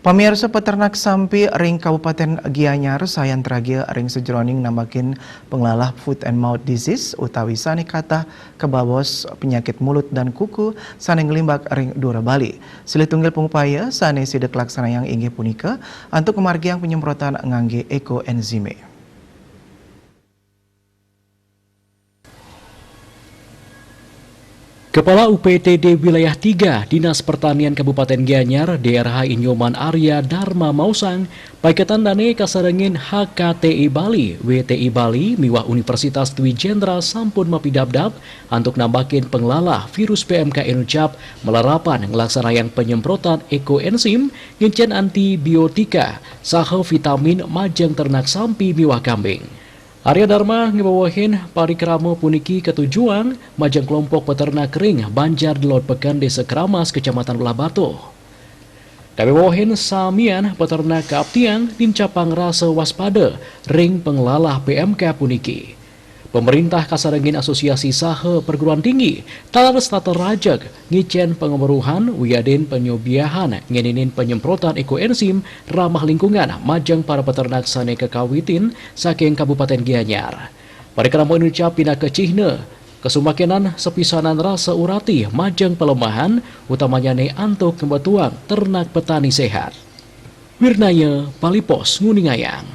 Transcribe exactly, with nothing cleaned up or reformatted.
Pamirsa, peternak sampi ring Kabupaten Gianyar sayan tragia ring sajeroning nambakin panglalah foot and mouth disease utawi sane katah kababos penyakit mulut dan kuku sane nglimbak ring dura Bali. Silih tunggil pangupaya sane sida kalaksanayang inggih punika antuk ngamargiang panyemprotan ngangge ekoenzime. Kepala U P T D Wilayah tiga Dinas Pertanian Kabupaten Gianyar, D R H I Nyoman Arya Dharma maosang, paiketan dane kasarengin H K T I Bali, W T I Bali, miwah Universitas Dwi Jendra sampun mapidabdab antuk nambakin panglalah virus P M K anu cap malarapan nglaksanayang panyemprotan ekoenzim, ngincen antibiotika, saha vitamin majeng ternak sampi miwah kambing. Arya Dharma ngawewehin parikrama puniki katujuang majeng kelompok peternak ring Banjar Delod Peken, Desa Keramas, Kecamatan Blahbatuh. Kawewehin samian peternak kaaptiang nincapang rasa waspada ring panglalah P M K puniki. Pemerintah kasarengin asosiasi saha perguruan tinggi taler setata rajeg ngicen pangaweruhan wiadin panyobiahan ngeninin panyemprotan ekoenzim ramah lingkungan majeng para peternak sane kakawitin saking Kabupaten Gianyar. Parikrama anu cap pinaka cihna kasumakenan sapisanan rasa urati majeng palemahan, utamanyane antuk ngabetuang ternak petani sehat. Wirnaya, Bali Post, nguningayang.